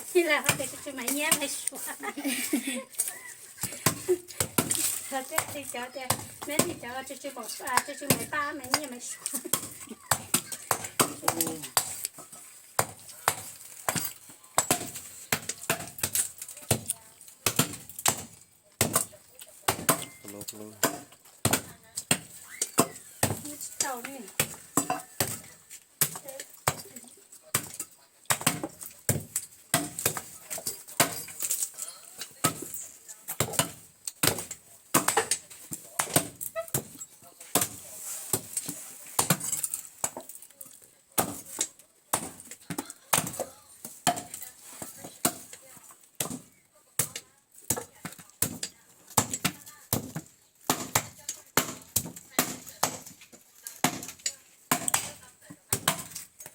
Ib leeg hais tias tsw tsw Maiv Nyiaj Maiv Suav. Tej cov tias, neb tej cov tsw tsw Maiv, tsw tsw Maiv Paj Maiv Nyiaj Maiv Suav. Tsis tau ne.